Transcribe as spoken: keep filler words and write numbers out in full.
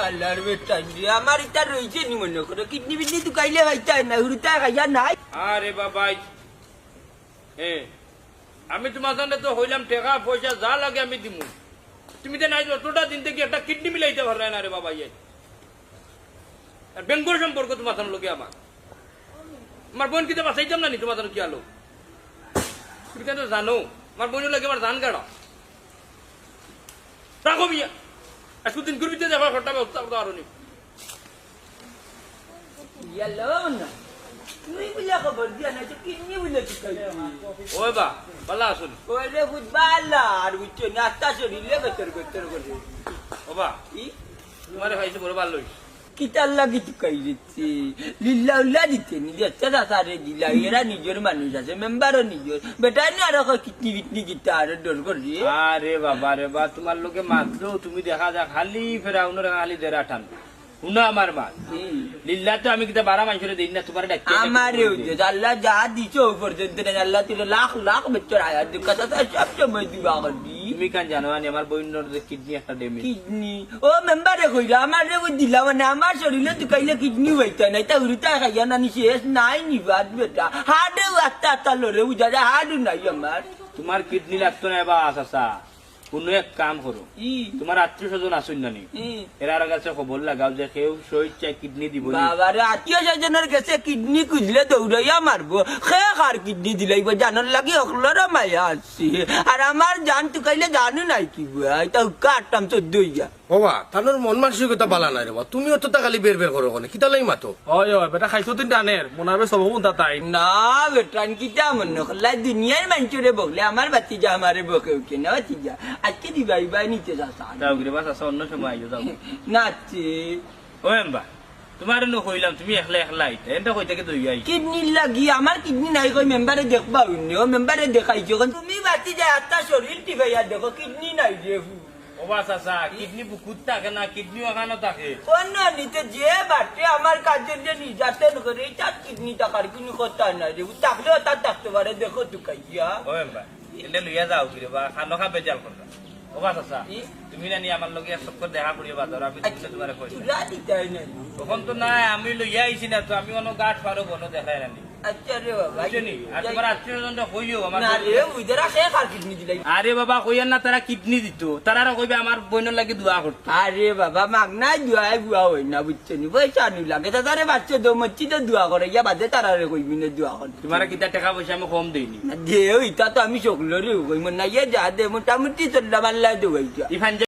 আল্লাহর বেটা রে, আমার ইতা রইছে নি মনো করো, কিডনি বিডনি তুকাইলে পাইতায় না, হুরুতায় খাইয়া নাই। আরে বাবা, এ, আমি তুমার সামনে তো কইলাম টেকা পয়সা যা লাগে আমি দিমু, তুমি তো নাই অতটা দিন থাকি একটা কিডনি মিলাইতা পাররায় না রে বাবা, ইয়ে। আর বেঙ্গর সম্পর্ক তুমার সামনে লগে আমার। আমার বইন কিতা বাঁচাইতাম না নি তুমার সামনে কিয়ালো? তুমি তো জানো, আমার বইনর লাগি আমার জান গাড়া। রাখো মিয়া, আজকে দিন করবি তো দেখা করতে হবে, উত্তাপ তো আরো নি। ইয়ালো না, তুই বুলে খবর দিয়া না, তো কিডনি বুলে তুকাইলি। ওই বা, ভালা আছইন? ওই রে, বুঝ ভালা, আর বুঝছো না, আত্মা শরীরে গতর গতর করে। ও বা, কি? তুমারে পাইছি বড় ভালা অইছে। কিতার লাগি তুকাইলিতে? লিল্লা উল্লা দিতে নি, দেখতে চাচারে দিলা, এরা নিজর মানুষ আছে, মেম্বারও নিজর। বেটায় নি আরো কয় কিডনি বিডনি কিতা, আরো ডর করি। আরে বাবা রে বা, তুমার লগে মাতলেও তুমি দেখা যায় খালি ফেরাউনর খালি দেরা টান। হুনো আমার মাত। হুম। লিল্লা তো আমি কিতা বারা মানষরে দেই না, তুমারে ডাকি আমারে ওই যে আল্লায় যা দিছে ও পর্যন্ত নাই, আল্লায় তুলে লাখ লাখ বেটার হায়াত দিক, কথা তো সব সময় দিবা করি। তুমি কান জানো আনি আমার বইনর যে কিডনি একটা ড্যামেজ। কিডনি? ও মেম্বারে কইলা, আমারে ওই দিলা মানে আমার শরীরে তুকাইলে কিডনি অইতা নাই, তা হুরুতায় খাইয়া না নি শেষ নাই নি বাদ বেটা। হাড়েও আস্তা আস্তা লড়ে বুঝা যায়, হাড়ও নাই আমার। তুমার কিডনি লাগতো না বা চাচা। কুনু এক কাম করো। ই। তুমার আত্মীয় স্বজন আছইন না নি? ই। এরার গেছে খবর লাগাও যে কেউ স্বেচ্ছায় কিডনি দিবো নি। বাবারে, আত্মীয় স্বজনর গেছে কিডনি খুজলে দৌড়াইয়া মারবো। কে কার কিডনি দিলাইবো, জানর লাগি হকলরও মায়া আছে। আর আমার জান তুকাইলে জানো নাই কি বুয়া, ইতা হুক্কা আটতাম চোদ্দ অইয়া। ওবা, তানর মন মানসিকতা ভালা নাই রে বা। তুমি অতটা খালি বের বের করো কেনে? কিতা লাগি মাতো? ওই, ওই, বেটা খাইছো তিন টানের, মনে হবে সব হুনতা তাই। না, বেটা, আমি কিতা মনে করলাই, দুনিয়ার মানষরে বকলে আমার ভাতিজা আমারে বকে উঠে না, ভাতিজা। আজকে দিবাই বাই নিতে যাস, যাও গিরে বাস, আসা অন্য সময় আইও, যাও। না, তে। ও এম্বা, তুমারে নু কইলাম, তুমি একলা একলা আইতা, এনটা কই থাকি দইয়া আইছো? কিডনির লাগি, আমার কিডনি নাই কই মেম্বারে দেখবা অইন্য, ও মেম্বারে দেখাইছো। অখন তুমি ভাতিজা আত্মা শরীর টিপাইয়া দেখো, কিডনি নাই যে। ও বা চাচা, কিডনি বুকুত থাকে না, কিডনি অখানো থাকে। অন্য নিতে যে বাটে আমার কাজে যে নির্যাতন করে, ইটা কিডনি থাকার কুনু কথা নাই রে। থাকলেও তার থাকতে পারে, দেখো তুকাইয়া। ও এম্বা, এলে লইয়া যাও গিরে বা, খানো খা বেজাল করবা। ও বা চাচা, ই? তুমি না নি আমার লগে এক চক্কর দেখা করিও বাজার, আমি আচ্ছা, তুমারে কই। তুলা দিতাই না। অখন তো না, আমি লইয়া আইছি না তো, আমি অনো গাট পারো বনো দেখাই না নি। আচ্ছা রে বাবা, বুঝছো নি? আর যাই। তুমার আত্মীয় স্বজনরে কইও, আমার না রে, ওই যারা সে কার কিডনি দিলাই। আরে বাবা, কইয়ার না, তারা কিডনি দিতো। তারারে কইবে আমার বইনর লাগি দোয়া করতো। আরে বাবা, মাগনায় দোয়ায় বুয়া অয় না, বুঝছো নি? পয়সা নু লাগে। তা তারে বাচ্চা দো, মসজিদে দোয়া করে, ইয়া বাদে তারারে কইবি না দোয়া করতো। তুমারে কিতা টেকা পয়সা আমি কম দেইনি। না, দেও, ইতা তো আমি সকলরে কইমু না, ইয়ে যা দে, মোটামুটি চললাম, আল্লায় দেওয়াইতা। ই পাঞ্জাবি